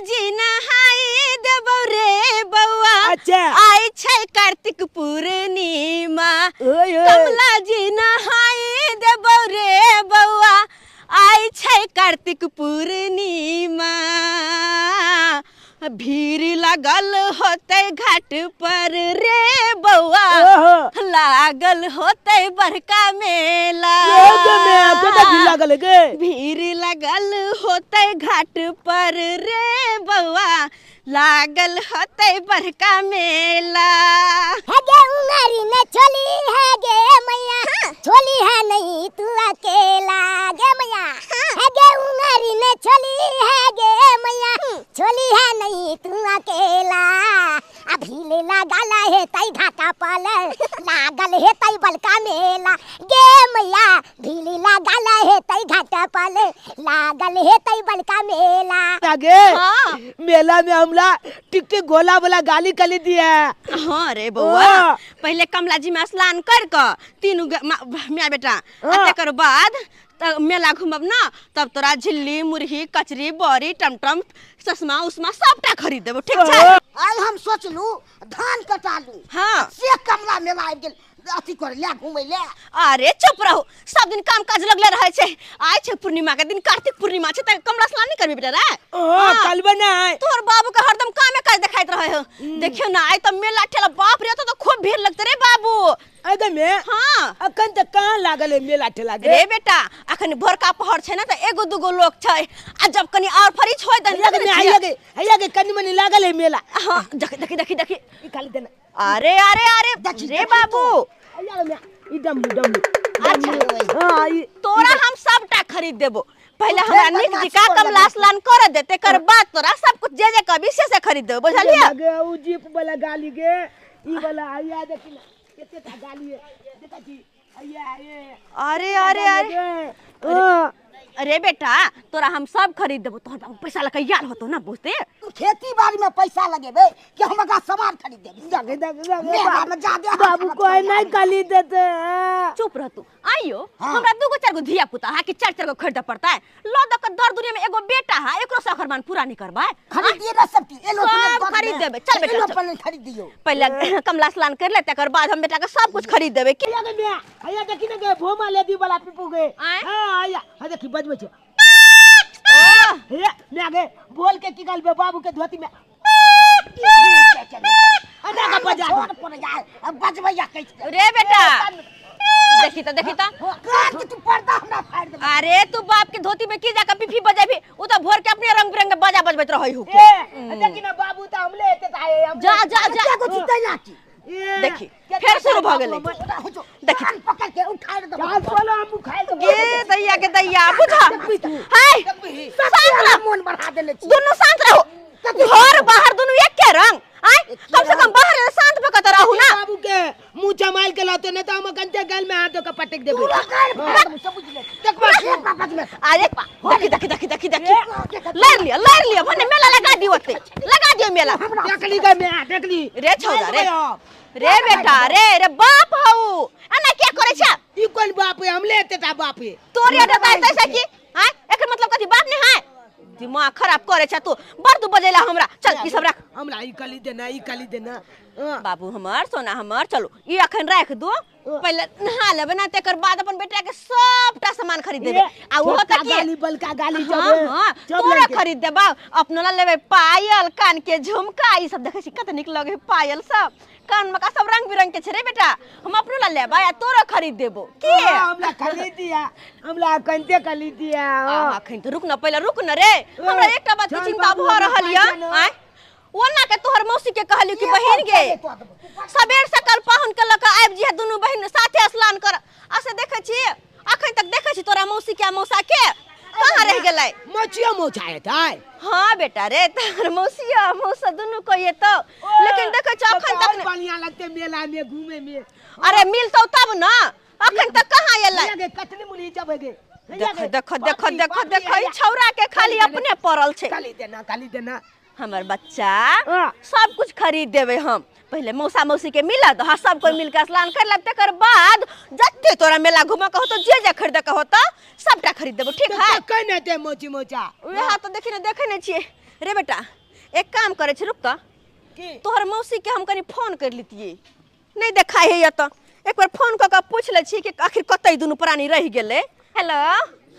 जी नहाई देबौ रे बौआ। अच्छा। आइ छै कार्तिक पूर्णिमा। ओए ओए। कमला जी नहाई देबौ रे बौआ, आइ छै कार्तिक पूर्णिमा। भीड़ लगल होतै घाट पर रे बौआ, ओहो। लागल होतै बड़का मेला। ये गे मैं कता भीड़ लागल है गे? भीड़ लगल होतै घाट पर रे बौआ, लागल होतै बड़का मेला। है गे उंगरी में छोली है गे मैया, छोली है नहीं तू अकेला गे मैया। है गे उंगरी में छोली है गे मैया, छोली है नहीं तू अकेला। अभी ले लागल है तई घाटा पाल, लागल है तई बलका मेला गे मैया। भीली लागल है तई घाटा पाल, लागल है तई बलका मेला। आगे हाँ। मेला में हमला टिक टिक गोला वाला गाली कली दिया। हाँ रे बौआ, हाँ। पहले कमला जी में स्नान कर के तीनू मियाँ बेटा, हाँ। आ तकर बाद मेला घूमब ना, तब तोरा झिल्ली मुरही कचरी बड़ी टमटम चश्मा उश्मा सबटा खरीद देबो, ठीक छै? हाँ। आइ हम सोचलू धान कटालू, हाँ। से कमला मेला आबि गेल अथी करे ले घूमै ले। अरे चुप रहो, सब दिन काम काज लगले रहे छै। आइ छै पूर्णिमा के दिन, कार्तिक पूर्णिमा छै, त कमला स्नान नहीं करबी बेटा रे? हाँ, हाँ। कल बनाए। तोहर बाबू के हरदम कामे काज देखाइत रहे हो। देखियो ना आइ त मेला ठेला, बाप रे, तो खूब भीड़ लगते रे बाबू। अगे में हाँ। अखन त कहाँ लागल है मेला ठेला गे? रे बेटा, अखन भोरका पहर छै ना, त एगो दूगो लोग छै, आ जब कनी और फरिछ होय तनी हैया गे में, हैया गे, हैया गे कनी मनी लागल है मेला। हाँ, देखी देखी देखी देखी। ई खाली देना। अरे अरे अरे देखी, रे देखी बाबू। हैया गे में, ई डमरू डमरू। अच्छा। हाँ, ई तोरा हम सबटा खरीद देबो, पहले तू हमरा फेर नीक बदमाशी जिका करऽ कमला लगलही। स्नान कर दे, तेकर बाद तोरा सब कुछ जे जे कहबी से से खरीद देबो, बुझलियै? लगे उ जीप वाला गाली गे, ई वाला हैया देखी ना केते टा गाली है, देखा छी हैया ये। अरे अरे अरे अरे अरे बेटा, तोरा हम सब खरीद देबो, तोहर बाबू पैसा लके यार होतो ना बहुते। तू खेती बाड़ी में पैसा लगेबे कि हम एकरा सामान खरीद देबे? देखे देखे देखे मेला में जादे हाथ बाबू खर्च कोई हो नहीं जाए। गाली देते हैं। चुप रह तू। आइयो हाँ। हमरा दूगो चार गो धिया पुता है कि चार चार गो खरीदे पड़ता है? लो दक दर दुनिया में एगो बेटा है, एकरो से अखरमान पूरा नहीं करबा। खरीद दिए ना सब चीज, एलो सब अपने खरीद देबे। चल बेटा, एलो चल। अपने खरीद दियो। पहले कमला स्नान कर ले, तकर बाद हम बेटा के सब कुछ खरीद देबे। की हैया गे में, हैया देखी ना गे भोमा लेदी वाला पीपू गे। आँय? हां हैया, हां देखी बजबै छै। हैया मैं आगे बोल के की गल बे बाबू के धोती में अना का बजा दो। छोड़ पड़ जाए, अब बजबैया कैसे? रे बेटा, देखी त देखी त। कान के तू पर्दा हमरा फाड़ दे। अरे तू बाप के धोती में की जाके पीपी बजेबी? उ त भोर के अपने रंग बिरंग के बाजा बजबैत रहै हो। ए देखी ना बाबू त हमले एते त आए हम। जा जा जा। एगो चितै ना की ए, देखी, केते फेर शुरू भ बाबू गेलै। हमर। देखी। कान पकड़ के उठा दे। चाल बोलो हम खाइ देबो। गे दैया के दैया, बुझा। हाय, शांत रह। मोन बढ़ा देने छी। दुनू शांत रहो, घर बाहर दुनू एक के रंग। आय कम से कम बाहर शांत भऽ के त रहू ना। बाबू के मुंह चमाइल के लाते नहीं तो हम कंचे गल में हाथ के पटक देबे। पूरा कान फाड़ देबो, सब बुझ ले। देखबा बजबे। अरे देखी देखी देखी देखी देखी, लड़ लिया लड़ लिया, भने मेला लगा दियो, ओते लगा दियो मेला। देखली गे मैं देखली। रे छौड़ा रे, रे बेटा रे, रे बाप हौ, एना किया करै छै? ई कोन बाप है? हमले एते टा बाप है। तोरे एते ऐसे की? आय एकर मतलब कथी बाप नहीं है? दिमाग खराब करे छै तू, बड़ तू बजेला हमरा। चल ई सब रख। हमरा ई कली देना, ई कली देना। हाँ। बाबू हमर सोना हमर, चलो ई अखन राख दो, पहले नहा लेबे ना, तेकर बाद अपन बेटा के सबटा सामान खरीद देबे। आ ओहो त छोटका की गाली बलका गाली हाँ जबे। हाँ, जब तोरा लड़के। खरीद देबा, अपनो ला लेबे पायल, कान के झुमका, ई सब देखै छी कते नीक लगे पायल सब, कान में का सब रंग बिरंग के छै रे बेटा। हम अपनो ला लेबा आ तोरा खरीद देबो की? हाँ, हमरा खरीद दिया, हमरा कंते खरीद दिया। आ अखन त रुक न, पहिले रुक न रे, हमरा एकटा बात के चल चिंता बाबू, भ हमरा रहल या। पाइ देना। आँय ओना के तोहर मौसी के कहलियो कि बहिन गे सबेर सकल पाहुन के लक आबि जिहे, दुनू बहिन साथे स्नान कर। आ से देखै छी अखन तक देखै छी तोरा मौसी के आ मौसा के कहाँ रह गेलै? मचिया मोचाए थाय। हाँ बेटा रे, तोहर मौसी आ मौसा दुनू को ये तो, लेकिन देखै छी अखन तक और बढ़िया लगते मेला में घूमे में। अरे मिलतौ तब ना, अखन तक कहाँ एलै? हैया गे कतनी मुली जबे गे। देखो देखो देखो देखो देखो, ई छौरा के खाली अपने पड़ल छै। खाली देना, खाली देना। हमर बच्चा हाँ। सब कुछ खरीद देबे हम, पहले मौसा मौसी के मिलत, हाँ सब कोई मिलके स्नान कर लेब, तकर बाद जते तोरा मेला घूमे के होतो, जे जे खरीदे के होतो सबटा खरीद देबो, ठीक है? कने दे मोची मोचा। वएह तो देखी ने, देखे ने छियै। रे बेटा एक काम करे छी, रुक त की तोहर मौसी के हम कनी फोन कर लितिए, नहीं देखाय है त एक बार फोन क के पूछ ले छी कि आखिर कतई दुनु प्राणी रह गेले। हेलो।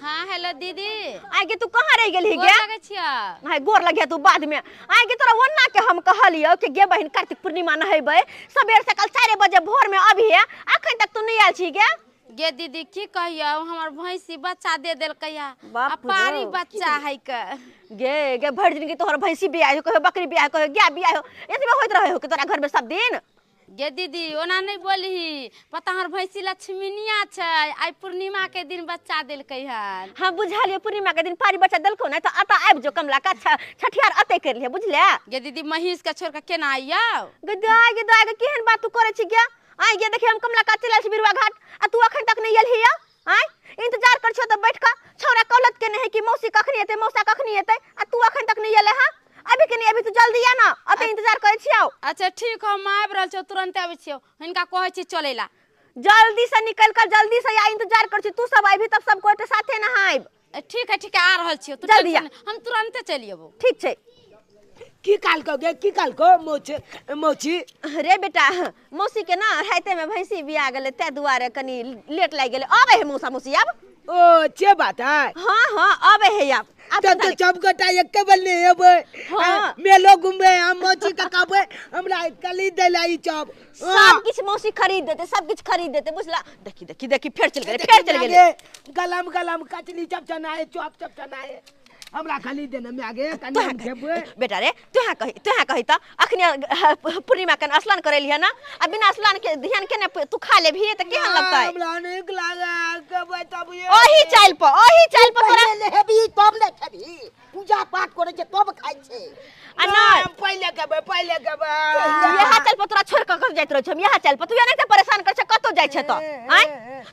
हां हेलो दीदी। आगे तू कहां रह गेलही गे? गोर लगे छिया। हाय गोर लगे तू बाद में। आगे तोरा ओन्ना के हम कहलियो कि गे बहिन कार्तिक पूर्णिमा नहेबै सबेर सकाल 4 बजे भोर में अभी है, अखन तक तू नहीं आयल छी गे? गे दीदी की कहियो, हमर भैंसी बच्चा दे देलकै आ पारी बच्चा है के। गे गे भरि दिन के तोहर भैंसी बियाह हो, कहियो बकरी बियाह, कहियो गाय बियाह हो, एतबे होइत रहे हो कि तोरा घर में सब दिन? गे दीदी ओना नहीं बोलही, पता हमर भैंसी लक्ष्मीनिया छै, आइ पूर्णिमा के दिन बच्चा देलकै हन। हां बुझलियै, पूर्णिमा के दिन पारी बच्चा देलको नै त अता आबि जो कमला का छठियार अते कर लिहे, बुझले? गे दीदी महींस के छोड़ के केना आइयौ? गे दाय गे दाय गे केहन बात तू करै छी गे? आइ गे देखियै हम कमला का चलि आयल छी बिरुआ घाट आ तू अखन तक नहीं एलही या? आइ इंतजार कर छौ त बैठ क छौरा कौलत के नहीं कि मौसी कखनी एतै मौसा कखनी एतै आ तू अखन तक नहीं एले। हां अभी के नहीं, अभी तू जल्दी आ ना, अते इंतजार करै छियौ। अच्छा ठीक हम आबि रहल छियौ, तुरंत आबै छियौ। हिनका कहै छी चलै ला, जल्दी से निकल कर जल्दी से आ, इंतजार कर छी तू सब आबी तब सब कोइ साथे नहाइब। ठीक है ठीक है आ रहल छियौ, तू जल्दी आ, हम तुरंते चलि अयबौ। ठीक छै। की काल को गे, की काल को मोची मोची? रे बेटा मौसी के ना राते में भैंसी बिया गेलै ते दुआरे कनी लेट लागि गेलै। आबै है मौसा मौसी आब? ओ चे बात है। हां हां आबै है आब। तब तो सब गोटा एके बल नहीं अबै। हां मेलो घुमबै हम मौसी के कहबै हमरा कली देला ई चप सब किछ मौसी खरीद देते, सब किछ खरीद देते बुझला। देखी देखी देखी फेर चल गेलै, फेर चल गेलै। गलम गलम कचली चप चनाए चप चप चनाए हमरा खाली देना में आगे कनी हम खेबै। बेटा रे तोहा कही, तोहा कही त अखनी पूर्णिमा के स्नान करेलिहे ना, आ बिना स्नान के ध्यान के ने तू खा लेबही त केहन लगतै? हमरा नीक लागे खेबै तब ये। ओही चाइल पर, ओही चाइल पर तोरा लेबही तब ने खेबही, पूजा पाठ करै छै तब खाइ छै। आ नै हम पहिले खेबै, पहिले खेबै। इहा चाइल पर तोरा छोड़ के कत जाइत रहै छै, हम इहा चाइल पर तू एनाहिते त परेशान करै छै, कतौ जाइ छै त आइ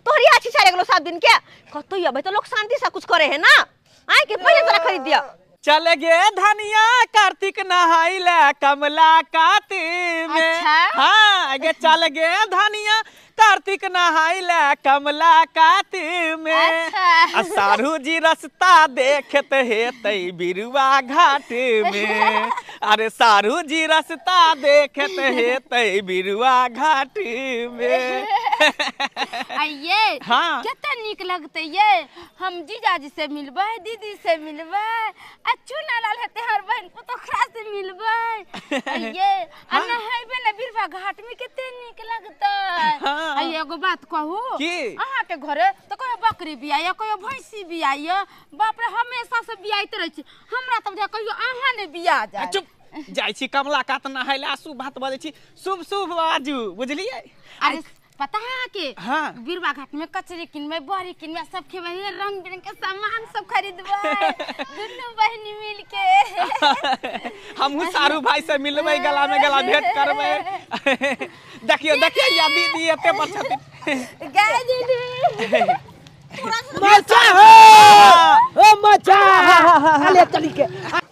तोहर इहा छिछा गेलो 7 दिन के। कतौ अबै त लोक शांति से कुछ करे है ना, आइ के पहिले तोरा खरीद दिया। चल गे धनिया कार्तिक नहाइला कमला काती में। अच्छा? हाँ गे चल गे धनिया कार्तिक नहाइला कमला काती में। अच्छा? आ सारू जी रास्ता देखत हेतै बिरुआ घाट में। अरे सारू जी रास्ता देखत हेतै बिरुआ घाट में। आइये हाँ कते नीक लगतै ये, हम जीजाजी से मिलबै, दीदी से मिलबै, आ चुना लाल हेतै हमर बहन पुतोखरा से मिलबै। आइये आ नहेबै ने बिरवा घाट में कते नीक लगतै। हाँ। आइये एगो बात कहू की? अहाँ के घरे तो कहियो बकरी बियाइया कहियो भैंसी बियाइया, बाप रे हमेशा से बियाइत रहै छी, हमरा त बुझाय कहियो अहाँ ने बिया जाय। चुप जाइ छी कमला कात नहाइला, शुभ बात बजै छी, शुभ शुभ बाजू बुझलियै। अरे पता है के हाँ। बिरवा घाट में कचरी किनबै, बड़ी किनबै, सब खेबै, रंग बिरंग के सामान सब खरीदबै दुनू बहिनी मिल के। हमहू सारू भाई से मिलबै, गला में गला भेंट करबै। देखियो देखियो या दीदी एते पर छथिन। गाय दीदी मौचा हो ओ मौचा अले चली के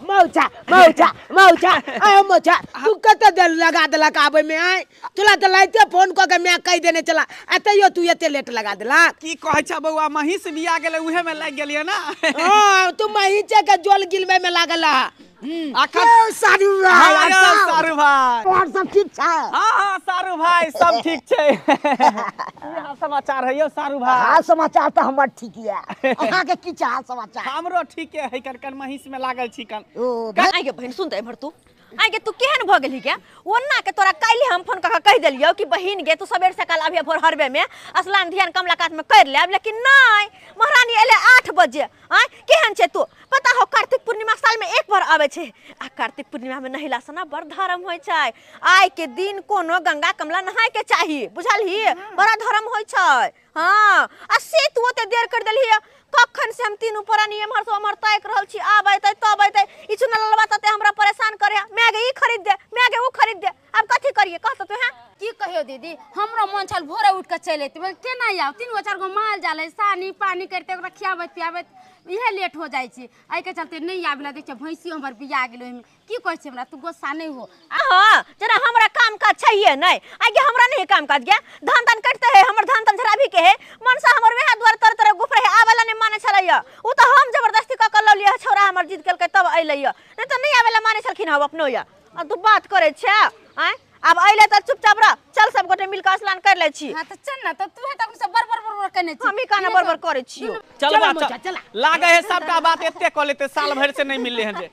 मौचा मौचा मौचा आय मौचा तू कत देर लगा देलक आबै में? आय तोला त लाइते फोन क के मैं कहि देने चला आ तैयो तू एते लेट लगा देलक। की कहै छ बौआ, महींस बिया गेलै उहे में लागि गेलियै ना। हां तू महींसे के जल गिलबै में लागल है। अखन सारू भाई, सारू भाई और सब ठीक छै? हां हां सारू भाई सब ठीक छै। की हाल समाचार है यौ सारू भाई? हाल समाचार त हमर ठीक ये, अहाँ के की हाल समाचार? हमरो ठीके है, कन कन महींस में लागल छी कन। ओ आइ गे बहिन सुन त एमहर तू, आइ गे तू केहन भ गेलही गे? ओन्ना के तोरा काल्हि हम फोन क के कहि देलियौ कि बहिन गे तू सबेर सकाल अभी भोर हरबे में स्नान ध्यान कमला कात में कर लेब, लेकिन नै महारानी एले 8 बजे। आइ केहन छै तू? पता हो कार्तिक पूर्णिमा साल में एक बार आबै छै आ कार्तिक पूर्णिमा में नहेला से ना बड़ धर्म होइ छै। आइ के दिन कोनो गंगा कमला नहाय के चाही, बुझलही? बड़ा धर्म होइ छै। हाँ आ से तू ओते देर कर देलही, कखन से हम तीनू प्राणी एम्हर से ओम्हर ताकि रहल छी, आब अयतै तब अयतै, ई चुना ललवा तते हमरा परेशान करे, मैं गे ई खरीद दे, मैं गे ऊ खरीद दे, अब कथी करिए कह त तू? हैं की कहियो दीदी, हमरो मन छल भोरे उठ के चलि अयती, केना आउ? 3 गो 4 गो माल जाल है, सानी पानी करते ओकरा खियाबैत पियाबैत इहे लेट हो जाइ छै, एहिके चलते नहि आबि। देखियौ भैंसियो हमर बिया गेल ओहिमे, की कहै छै हमरा तू गुस्सा नहि हो। हाँ जरा हमरा कान काम काज चाहिए नहीं आगे हमरा नहीं काम काज गया धान तान कटते है हमर धान तान झराबी के है मनसा हमर वेहा द्वार तर तर गुफ रहे आवेला नहीं माने छलैया उ त हम जबरदस्ती क क ललिया छोरा हमर जिद केलकै तब अइलैया नहीं त नहीं आवेला माने छलखिन हम अपनो या आ तू बात करे छे आय अब अइले त चुपचाप रह चल सब गोटे मिल के स्नान कर ले छी। हां त चल ना त तू है त सब बरबर बरबर कने छी हम ही काना बरबर करे छी। चल बा चल लागे है सबटा बात एते क लेते साल भर से नहीं मिलले हैं जे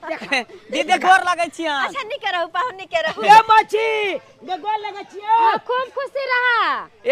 दीदी गोर लगे छी। अच्छा निके रहू पाहुन निके रहू ए मछी गे गोर लगे छी। हां खूब खुशी रहा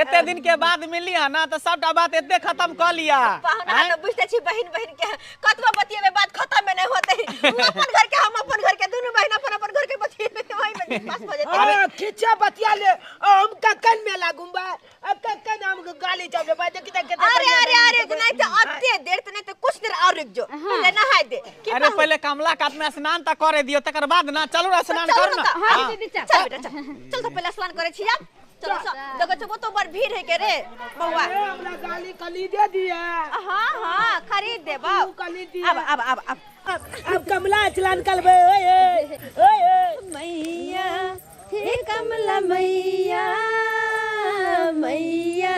एते दिन के बाद मिलली है ना त सबटा बात एते खत्म क लिया। पाहुन हम बुझते छी बहिन बहिन के कतबो बतिएबे बात खत्म में नहीं होते उ अपन घर के हम अपन घर के दोनों बहिन अपन अपन घर के बतिएबे वही में पास हो जेते। अरे खिचा बतिया ले हम ककन में लागूंगा अब ककन हम गाली चावले बा देखि देख। अरे अरे अरे नहीं तो अत्ते देर त नहीं तो कुछ देर और रुक जो पहले नहाय दे। अरे पहले कमला कात में स्नान त करे दियो तकर बाद ना चलू ना स्नान कर ना। हां दीदी चल चल बेटा चल चल तो पहले स्नान करे छी अब चलो देखो चो तो बड़ भीड़ है के रे बउआ हमरा गाली कली दे दिया। हां हां खरीद दे बाप कली दिया। अब अब अब अब अब कमला स्नान करबे। ओए ओए मैया हे कमला मैया मैया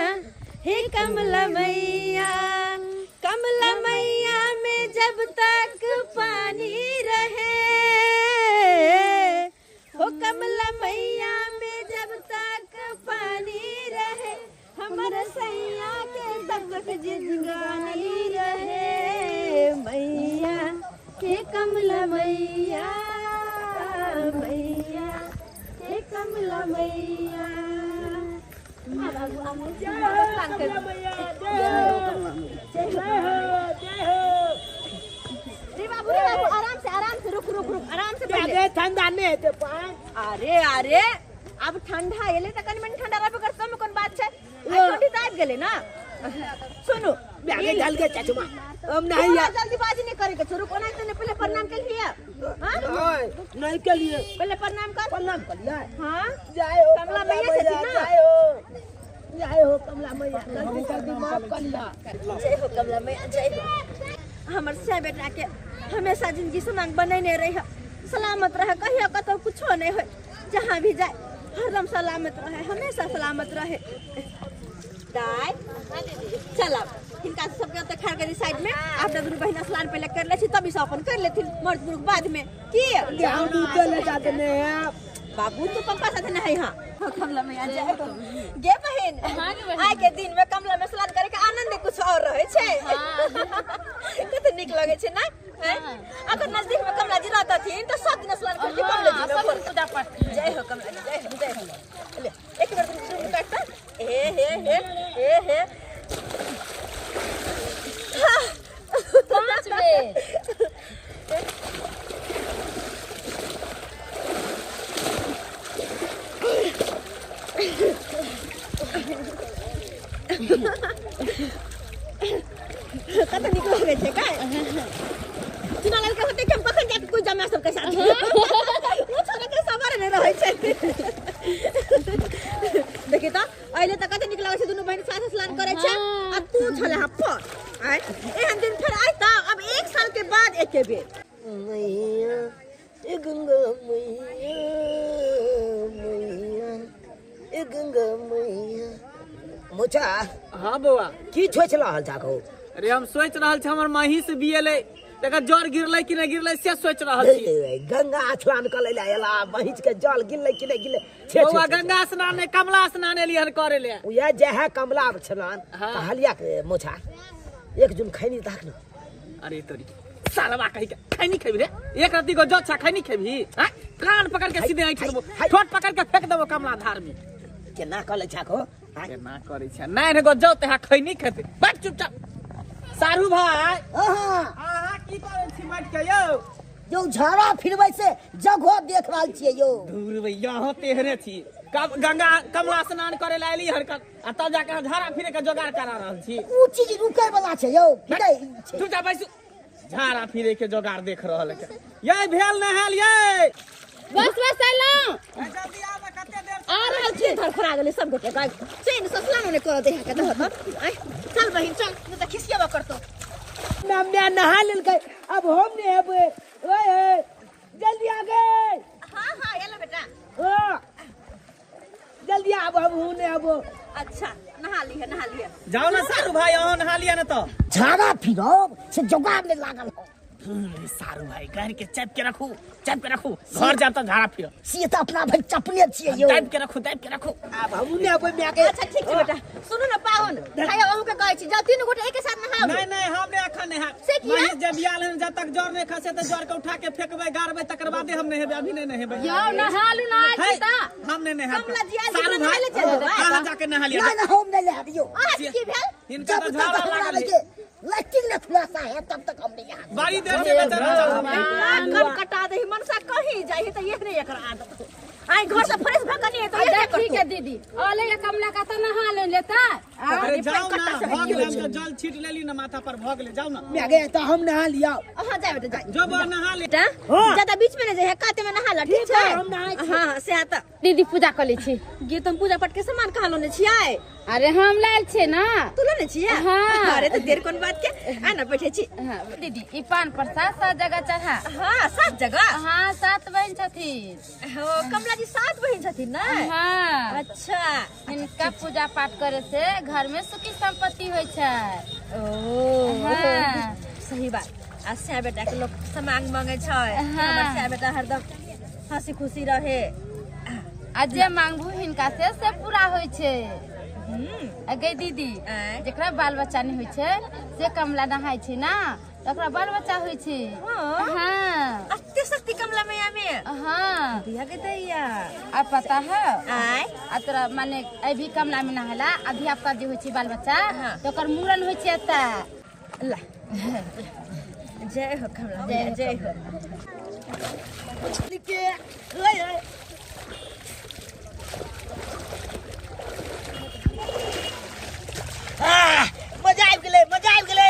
हे कमला मैया कमला मैया में जब तक पानी रहे हो कमला मैया में जब तक पानी रहे हमर सैया के तक जिंदगानी रहे मैया हे कमला मैया मैया हे कमला मैया। रे बाबू आराम से रुक रुक रुक आराम से पहले ठंडा नहीं है तो पान। अरे अरे अब ठंडा एले त कनी मनी ठंडा रहबे करतो में कोन बात छै आई ठंडी त आबि गेलै ना। सुनु आगे ढल के चाचू मां हम नहीं यार जल्दीबाजी नहीं करे के रुको ना तने पहले प्रणाम कर लिया। हां नहीं के लिए पहले प्रणाम कर प्रणाम कर लिया। हां जय हो कमला मैया से ना जय हो जय हो कमला मैया जल्दी जल्दी माफ कर लिया। जय हो कमला मैया जय हो हमर से बेटा के हमेशा जिंदगी समांग बनैने रही सलामत रहे कहियो कतौ कुछो नहीं होय जहां भी जाए हरदम सलामत रहे हमेशा सलामत रहे। दाई चल अब हिनका सबके ओतऽ खड़ा करी साइड में अपना दुनू बहिन स्नान पहले कर ले छी तभी सब अपन कर लेथिन मर्द पुरुष बाद में की हम दूध ले जाते ने बाबू तो पापा साथे नहीं। हां कमला मैया जय गे बहिन आइ के दिन में कमला में स्नान करे के आनंद कुछ और रहे छै कते नीक लगे छै ना। अगर नजदीक में कमला जी रहतथिन त सब दिन स्नान करके कमला जी में पूजा पाठ। जय हो कमला जी जय हो जय हो ले एक बार तुम काटता हे हे हे हे हे 5 बेर कते नीक लगे छै का चुना लाल के होते कि हम कखन जाके कोई जमा सबके साथ वो छोरा के सवार नहीं रहै छै। देखी त अहिले त कते नीक लगै छै दुनू बहिन साथ स्नान करै छै आ तू छले हा पर आय एहन दिन फेर आय त अब 1 साल के बाद एके बेर मैया ए गंगा मैया मैया ए गंगा मैया मोचा। हां बौआ की सोच रहल छा? अरे हम सोच रहल छी हमर महीस बियले तकर जर गिरलै कि नहीं गिरलै से सोच रहल छी। गंगा स्नान कर ले आयला महीस के जल गिरलै कि नहीं गिरलै। बौआ गंगा स्नान नहीं कमला स्नान एली हन करे ले उया जे है कमला स्नान कहलिया के मोछा एक जुन खैनी ताक न। अरे तोरी सालवा कहि के खैनी खेबी रे एक रत्ती को जल छा खैनी खेबी। हां कान पकड़ के सीधे ऐठ देबो ठोट पकड़ के फेंक देबो कमला धार में। केना कले छा को केना करे छा नहीं रे गो जौ ते खैनी खेते बैठ चुपचाप। सारू भाई अहाँ की करै छी बैठ के यौ? जो झाड़ा फिरबै से जगहो देख रहल छियै यौ। दूर भैया अहाँ तेहने छी कब गंगा कमला स्नान करे ला एली हरकत आ तब जाके झाड़ा फिरे के जोगाड़ करा रहल छी। उ चीज रुकै वाला छै यौ की नै छै? चुपचाप बैसू झाड़ा फिरे के जोगाड़ देख रहल है। ये भेल नहाल ये बस बस आइलौं जल्दी आब कते देर आ रहल छी धरखरा गेलै सब गोटे गाय चैन से स्नान ने कर दे के दह त आय चल बहिन चल न त खिसियाबा करतो। ना नहा लेलकै अब हम नहीं हेबै। ओए जल्दी आ गए। हां हां एलो बेटा। हां आब हम ने आबो। अच्छा नहा लिहे नहा लिहे। जाओ ना सारू भाई अहाँ नहा लिया ना तो झाड़ा फिरो से जोगाड़ में लागल हो। सारू भाई घर के चाप के रखू चाप के रखू घर जाब त झाड़ा फिरो से त अपना भाई चपने छियै यो। दाब के रखू दाब के रखू। आब हम ने आबो my के। अच्छा ठीक छै बेटा सुनू ना पाहुन भाई अहूं के कहै छी जाओ तीन गोटे एके साथ नहाउ। नहीं नहीं हम ने अखन नहा महीस जब बियाल हन जब तक जर नहीं खसे त जर के उठा के फेकबै गारबै तकर बादे हम नहेबै अभी नहीं नहेबै। यौ नहालू ना छी त हम नहीं नहाब। कमला जी आज सारू भाई ले चल जेबै। अहाँ जाके नहा लिया। नहीं हम नहीं नहाब यो। अहाँ की भेल हिनका त झाड़ा लागल है लाइटिंग न खुलासा है तब तक हम नहीं यहाँ। बारी देर से बेचारा चल कन कटा दही मनसा कहीं जाई त ये नहीं एकर आदत आई घर से फ्रेश भ कनी तो ये ठीक है दीदी ओले ये कमला का त नहा ले लेता। अरे जाओ ना भ गेल हम तो जल छीट लेली ना माथा पर भ गेले जाओ ना। मैं गए त हम नहा लिया। हां जा बेटा जा जब नहा ले ज्यादा बीच में न जाए काते में नहा ल ठीक छै। हम नहाय हां हां से त दीदी पूजा क ले छी। गे तुम पूजा पाठ के सामान कहां लोने छियै? अरे हम लाल छे ना। तू लोने छियै? हां। अरे त देर कोन बात के आ ना बैठे छी। हां दीदी ई पान प्रसाद सात जगह चढ़ा। हां सात जगह? हां सात बहन छथिन। हो कमला जी सात बहन छथिन ना? हां। अच्छा इनका पूजा पाठ करे से घर में सुखी संपत्ति होय छै। ओ हां सही बात। आ से बेटा के लोग सामान मांगे छै हमर से बेटा हरदम हंसी खुशी रहे आ जे मांगबू हिनका से पूरा होय छै। अगे दीदी जेकरा बाल बच्चा नहीं होय छै से कमला नहाय छै ना तकरा बाल बच्चा होय छै। हां अत्ते शक्ति कमला मैया में। हां दिया के दैया आ पता है आय आ तोरा माने अभी कमला में नहाला आ धिया पुता जे होय छै बाल बच्चा तो ओकर मूड़न होय छै एतऽ। ला जय हो कमला मैया जय हो। के ओए ओए मजा आबि गेलै मजा आबि गेलै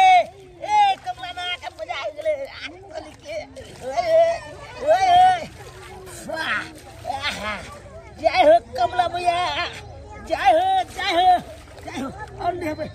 ए कमला ना के मजा आबि गेलै के ओए ओए जय हो कमला मैया जय हो जय हो जय हो और नहेबै।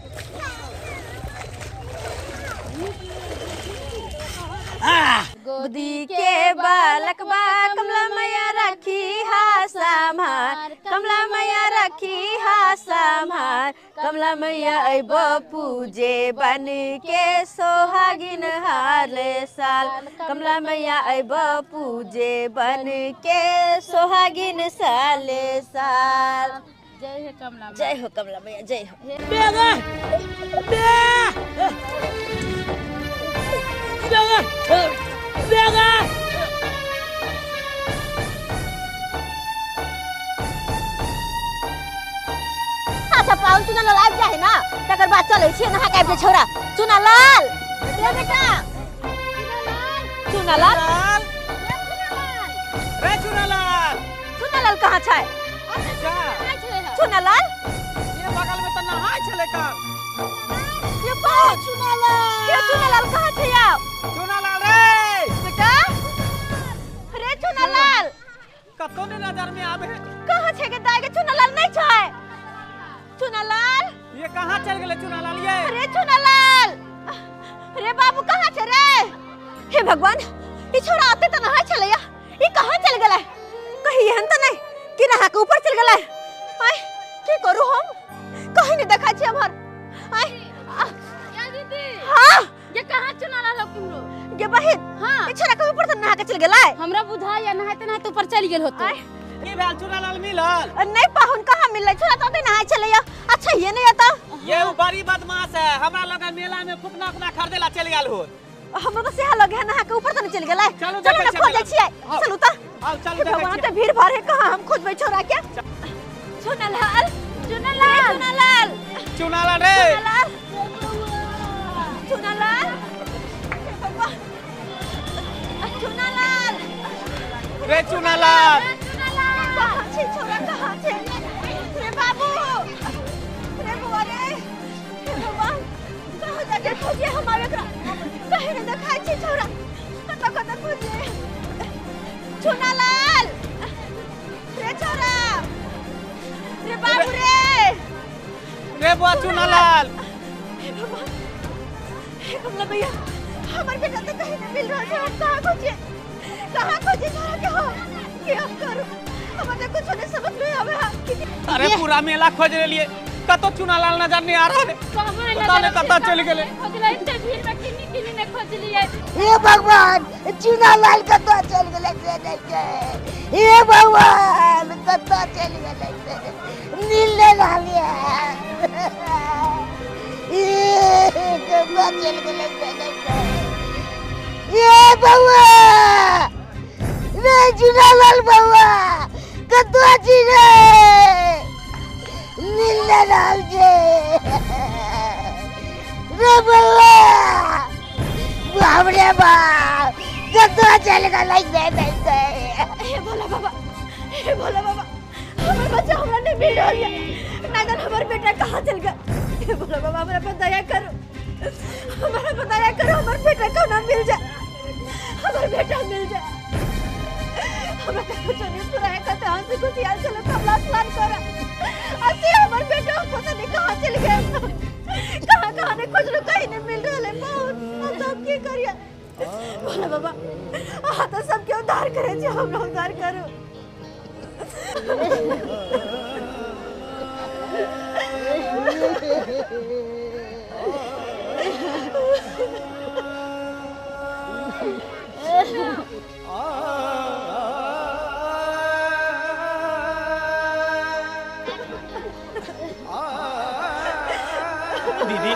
गोदी के बालक बा कमला मैया रखी हा संभार कमला मैया रखी हा संभार कमला मैया अइब पूजे बन के सोहागिन हाले साल कमला मैया अइब पूजे बन के सोहागिन साले साल। जय हो कमला जय हो कमला मैया जय हो। बेगा बे बेगा बेगा अच्छा पाउन चुना लाल आबि जाए ना तकर बाद चलै छियै नहा के आबि जाय छौड़ा। चुना लाल रे बेटा चुना लाल रे चुना लाल चुना लाल कहाँ छै? चुना लाल ये बगल में त नहाय छलै का ये पाउन चुना लाल ये चुना लाल कहाँ छै यार? चुना लाल रे बेटा रे चुना लाल कतौ ने नजर में आवे है। कहाँ छै के दाई के चुना लाल नहीं छै? चुना लाल ये कहाँ चल गेलै चुना लाल ये? अरे चुना लाल रे बाबू कहाँ छै रे? हे भगवान ई छोरा आते त नहाय छलैया ई कहाँ चल गेलै? कहीं एहन त नहीं कि नहा के ऊपर चल गेलै? आय की करू हम कहीं नहीं देखा छी हमर। आय या दीदी हां ये कहाँ चुना लाल हो किमरो गे बहिन? हां ई छोरा के ऊपर त नहा के चल गेलै। हमरा बुझाया नहाते नहाते ऊपर चल गेल होतो। की भेल चुना लाल मिलल? नहीं पाहुन कहाँ मिललै छोरा त ओते नहाय छलैया। अच्छा ये नहीं आता ये उ बड़ी बदमाश है हमरा लगा मेला में फुकना उकना खरीदेला चल गेल हो। हमरो त सेहा लगे है नहा के ऊपर त नहीं चल गेलै। चलू चलू ना खोजै छियै चलू त आओ चलू देखै भगवान त भीड़ भाड़ है कहाँ हम खोजबै छोरा के। चुना लाल चुना लाल चुना लाल चुना लाल रे चुना लाल चुना लाल भगवान चुना लाल रे चुना लाल कहाँ छै छोरा कहाँ छै रे बाबू रे बुआ रे हे भगवान कहाँ जाके खोजिए हम आब एकरा कहीं नहीं देखाय छै छोरा कतऽ कतऽ खोजिए। चुना लाल रे छोरा रे बाबू रे रे बुआ चुना लाल। हे भगवान हे कमला भैया हमार बेटा तो कहीं नहीं मिल रहा है। हम कहाँ खोजिए कहाँ खोजिए छोरा के? हम की हम करू हमरा कुछ नहीं समझ में आवे है। की अरे पूरा मेला खोज लेलिए कतो चुनालाल नजर नहीं आ रहा है, पता नहीं कता चल गेले। हे भगवान चुनालाल कतो चल गेले से नहीं के, हे भगवान कतो चल गेले से मिल नहीं रहल है, कतो चल गेले से नहीं के। हे भगवान रे चुनालाल बाबा कतो छी रे, मिल नहीं रहल छे रे बउआ, बाप रे बाप कतो चल गेलै से नहीं के। हे भोला बाबा, हे भोला बाबा हमर बच्चा हमरा नहीं मिल रहल है, ना जान हमर बेटा कहाँ चल गया। हे भोला बाबा हमरा पर दया करो, हमरा पर दया करो, हमर बेटा कौना मिल जाए, हमर बेटा मिल जाए। हमरा तो कुछ नहीं सुनाया कते हंसी खुशी आयल छल कमला स्नान कर, असी हमर बेटा पता नहीं कहाँ चल गया, कहाँ कहाँ नहीं खोजलू कहीं नहीं मिल रहल है। बहुत हम सब की करिए भोला बाबा, अहाँ तो सबके उद्धार करे छी, हमरा उद्धार करू। दीदी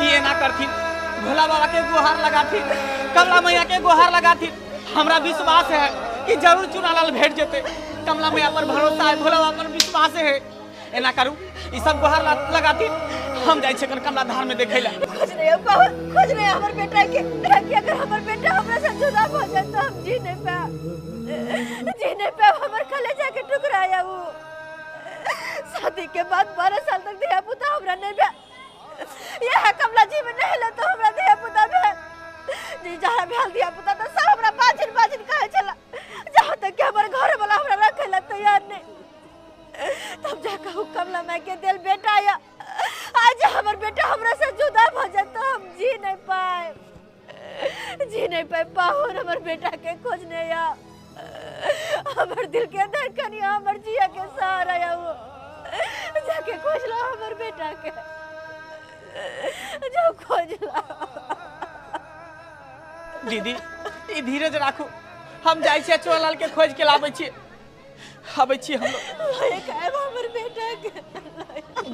ये ना करथिन, भोला बाबा के गुहार लगाथिन, कमला मैया के गुहार लगाथिन, हमरा विश्वास है कि जरूर चुनालाल भेट जेते। कमला मैया पर भरोसा है, भोला बाबा पर विश्वास है, एना करू ई सब गुहार लगाथिन, हम जाइ छियै कमला धार में देखै ला। खोज रहे बहुत खोज रहे हमर बेटा के, कि अगर हमर बेटा हमरा से जुदा भ जाए तो हम जी नहीं पाएब, जी नहीं पाएब, हमर कलेजा के टुकड़ा है वो। शादी के बाद 12 साल तक धिया पुता हमरा नहीं भेल, यह कमला जी में नहीं ले तो हमरा धिया पुता भेल जी, जहाँ भेल धिया पुता तो सब हमरा बाजिन बाजिन कहे छला, जहाँ तक कि हमर घर वाला हमरा रखे ला तैयार नहीं, तब जाके कमला माय के दिल बेटा आया। आज हमर बेटा हमरा से जुदा भ जाए तो हम जी नहीं पाए, जी नहीं पाए। पाहुन हमर बेटा के खोजने या हमर दिल के धड़कन या हमर जिया के सहारा या वो, जाके खोज लो हमर बेटा के, जो खोज लो। दीदी ई धीरज राखू, हम जाइ छियै चुनालाल के खोज के लाबै छियै, आबै छियै हम हमर बेटा के।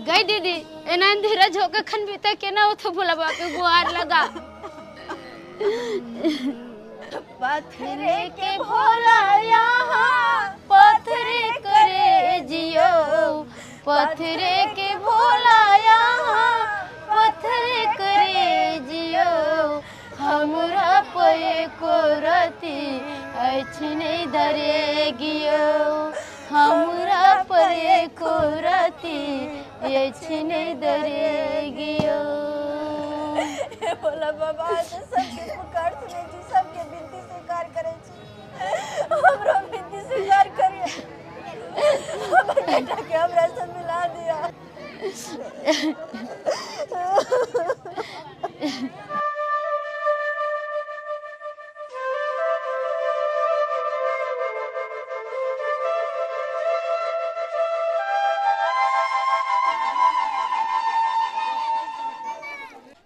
गई दीदी एना धीरज होके खन बीते केना होतो भोला बाबा के गुहार लगा। पत्थरे के भोला यहाँ पत्थरे करे जियो, पत्थरे के भोला यहाँ पत्थरे करे जियो, हमरा पे को रति अछि नहीं धरे गियो, हमरा पे को रति अछि नहीं धरे गियो। हे भोला बाबा तो सबके पुकार सुनै छी, सबके विनती स्वीकार करै छी, हमरो विनती स्वीकार करिए, हमर बेटा के हमरा से मिला दिया।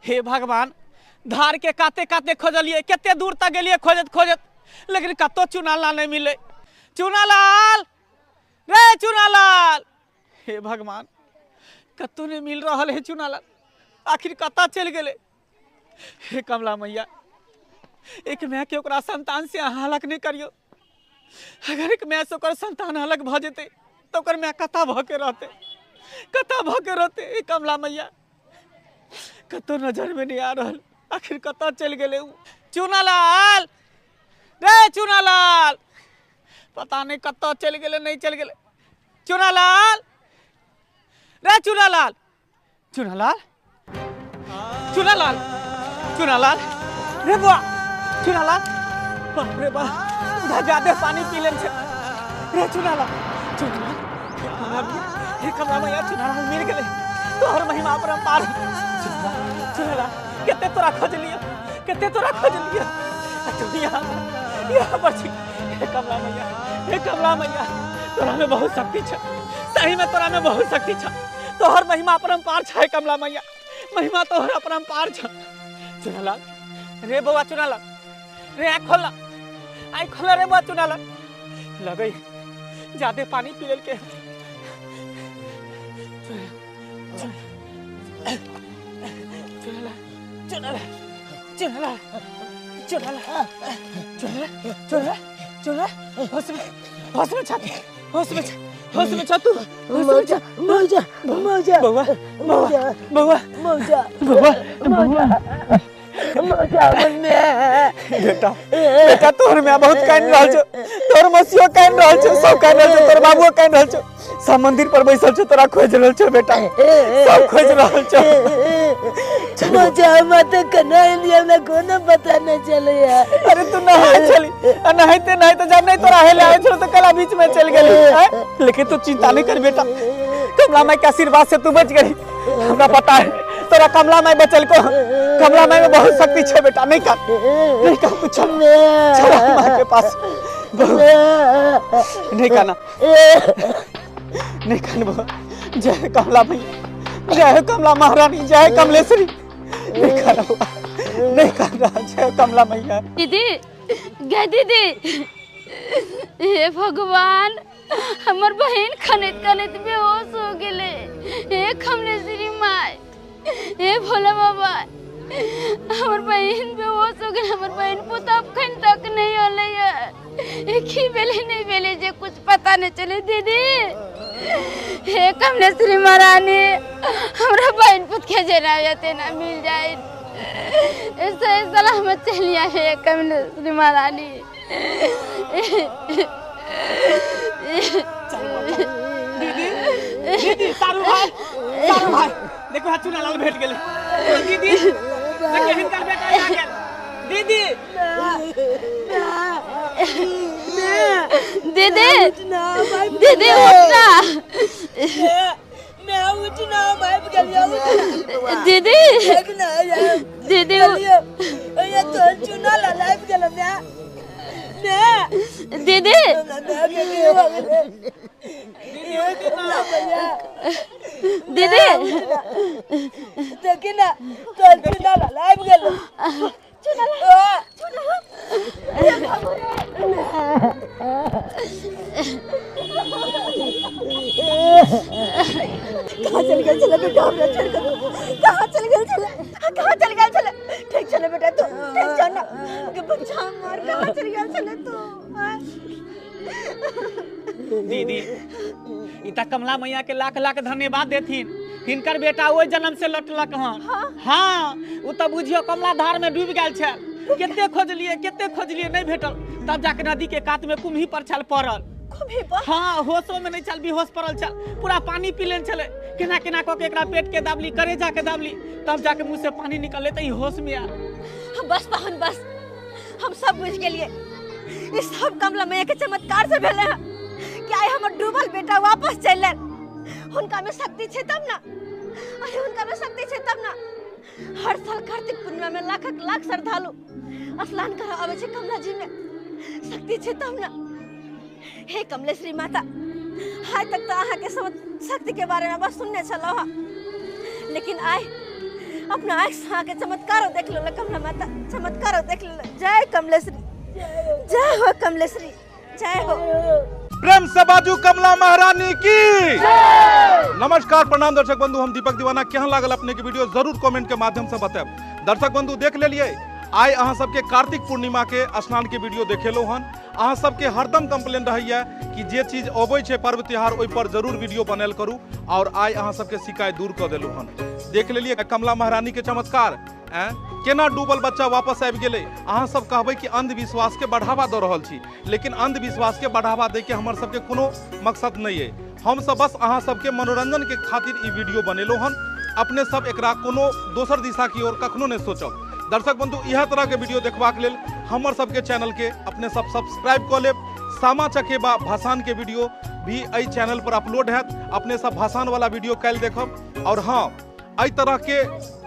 हे भगवान धार के काते काते खोजलिए, कते दूर तक गेलिए खोजत खोजत, लेकिन कतो चुनालाल नहीं मिले। चुनालाल रे चुनालाल, हे भगवान कतो नहीं मिल रहा है चुनालाल, आखिर कता चल गेले। हे कमला मैया एक my के ओकरा संतान से अहाँ अलग नहीं करियो, अगर एक my से ओकर संतान अलग भ जेते तो ओकर my कता भ के रहते, कता भ के रहते। हे कमला मैया कतो नजर में नहीं आ रहा, आखिर कता चल गेले चुनालाल रे चुनालाल, पता नहीं कतो चल गेले नहीं चल गेले। चुनालाल रे चुनालाल, चुनालाल चुनालाल चुनालाल रे बुआ चुनालाल, बाप रे बाप उधर ज्यादा पानी पी ले रे चुनालाल, चुनालाल हे कमला मैया चुनालाल मिल गेले, तोहर महिमा अपरंपार। चुनालाल चुनालाल कते तोरा खोजलियो, कते तोरा खोजलियो, तू यहाँ यहाँ पर छी। हे कमला मैया, हे कमला मैया, तोरा में बहुत शक्ति छ, सही में तोरा में बहुत शक्ति छ, तोहर महिमा अपरंपार छ कमला मैया, महिमा तोहर अपरंपार छ। चुनालाल रे बौआ, चुनालाल रे, आँख खोला, आँख खोला रे बौआ चुनालाल। लगै ज्यादा पानी पी लेल के। चुनालाल चुनालाल चुनालाल चुनालाल चुनालाल चुनालाल चुनालाल, होश में, होश में छा, होश में छा, होश में छा तू, मौजा मौजा मौजा बौआ बौआ बौआ मौजा बौआ मौजा मौजा बेटा बेटा तोहर माय बहुत कान रहल छौ, तोहर मसियो कान रहल छौ, सब कान रहल छौ, तोहर बाबुओ कान रहल छौ, सब मंदिर पर बैसल छौ, तोरा खोज रहल छौ बेटा, सब खोज रहल छौ। मौजा मत कना लिया ना कोनो पता नहीं चले यार। अरे तू नहाय चली, आ नहाइते नहाइते जब नहीं तोरा हेले आए छौ तो कला बीच में चल गेली। लेकिन तू चिंता नहीं कर बेटा, कमला माई के आशीर्वाद से तू बच गई, हमरा पता है तोरा कमला माई बचल को, कमला माई में बहुत शक्ति छे बेटा। नहीं कर, नहीं कर, तू चल चल माँ के पास, नहीं कहना, नहीं कहना बउआ। जय कमला मैया, जय कमला महारानी, जय कमलेश्वरी। नहीं कहना बउआ, नहीं कहना, जय कमला मैया। दीदी गे दीदी, हे भगवान, हमर बहन खनैत खनैत बेहोश हो गेलै। हे कमलेश्वरी माय, हे भोला बाबा, हमर बहन बेहोश हो गेल, हमर बहन पुतोह अखन तक नहीं होलै है, की भेलै नहीं भेलै जे कुछ पता नहीं चले। दीदी हे कमलेश्वरी महारानी, हमरा बहन पुत के जेना जेते ना मिल जाए, ऐसे सलामत चलिया हे कमलेश्वरी महारानी। दीदी दीदी, सारू भाई, सारू भाई देखो हाथ चुनालाल भेट गेलै। दीदी देखिए हिनकर बेटा आ गेल। दीदी दीदी दीदी उठना, मैं उठना भाई गेलियो। दीदी दीदी ये तो चुनालाल आबि गेल। मैं दीदी दीदी देखी ना तो चुनालाल आबि गेल। चुनालाल चुनालाल कहाँ चल गए चले बेटा, हमरा छोड़ के कहाँ चल गए चले, कहाँ चल गए चले। ठीक चले बेटा तू, ठीक चल ना के बच्चा मार, कहाँ चल गए चले तू। दीदी ई त कमला मैया के लाख लाख धन्यवाद देथिन, हिनकर बेटा ओहि जन्म से लौटलक हन। हाँ, उ त बुझियो कमला धार में डूबि गेल छल, कते खोजलिए कते खोजलिए नहीं भेटल, तब जाके नदी के कात में कुम्ही पर छल पड़ल। कुम्ही पर? हाँ, होशो में नहीं छल, बेहोश पड़ल छल, पूरा पानी पी लेने छले, केना केना कऽ के एकरा पेट के दाबली, करेजा के दाबली, तब जाके मुँह से पानी निकलले त ई होश में आयल। बस बहन बस, हम सब बुझ गेलिए, ई सब कमला मैया के चमत्कार से भेलै हन कि आइ हमर डूबल बेटा वापस चलि आयल। हुनका में शक्ति छै तब ना, अरे हुनका में शक्ति छै तब ना। हर साल कार्तिक पूर्णिमा में लाखक लाख श्रद्धालु स्नान करऽ आबै छै कमला जी में, शक्ति छै तब ना। हे कमलेश्वरी माता, आइ तक तो अहाँ के सब शक्ति के बारे में बस सुनने छलहुँ हँ, लेकिन आइ अपना आँखि से अहाँ के चमत्कारो देख लेलहुँ कमला माता, चमत्कारो देख लेलहुँ। जय कमलेश्वरी, जय हो कमलेश्वरी, जय हो। प्रेम से बाजू कमला महारानी की नमस्कार, प्रणाम दर्शक बंधु, हम दीपक दीवाना। केहन लागल अपने के वीडियो जरूर कमेंट के माध्यम से बताएब। दर्शक बंधु देख लेलिए आइ अहाँ सबके कार्तिक पूर्णिमा के स्नान के वीडियो देखेलहुँ हन। अहाँ सबके हरदम कंप्लेन रहैया कि जे चीज अबै छै पर्व त्योहार ओहि पर जरूर वीडियो बनायल करू, और आइ अहाँ सबके शिकायत दूर कऽ देलहुँ हन। देख लेलिए कमला महारानी के चमत्कार, केना डूबल बच्चा वापस आबि गेलै। अहाँ सब कहबै कि अंधविश्वास के बढ़ावा दऽ रहल छी, लेकिन अंधविश्वास के बढ़ावा दै के हमर सबके कोनो मकसद नहीं है। हम सब बस अहाँ सबके मनोरंजन के खातिर ई वीडियो बनेलहुँ हन। अपने सब एकरा कोनो दोसर दिशा की ओर कखनो नहीं सोचब। दर्शक बंधु इएह तरह के वीडियो देखबाक लेल हमर सबके चैनल के अपने सब सब्सक्राइब कऽ लेब। सामा चकेबा भाषण के वीडियो भी एहि चैनल पर अपलोड हैत, अपने सब भाषण वाला वीडियो काल्हि देखब। और हाँ, एहि तरह के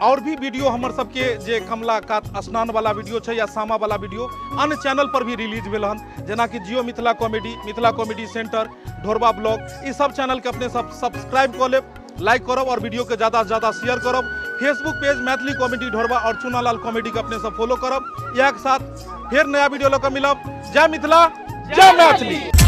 और भी वीडियो हमर सबके जे कमला कात स्नान वाला वीडियो छै या सामा वाला वीडियो अन्य चैनल पर भी रिलीज भेल हन, जेनाकि Jio Mithila comedy, Mithila comedy centre, Dhorba blog, ई सब चैनल के अपने सब सब्सक्राइब कऽ लेब, लाइक करब और वीडियो के ज़्यादा से ज़्यादा शेयर करब। Facebook page Maithili comedy Dhorba और चुनालाल कॉमेडी के अपने सब फॉलो करब। इएह के साथ फिर नया वीडियो लऽ कऽ मिलब। जय मिथिला, जय मैथिली।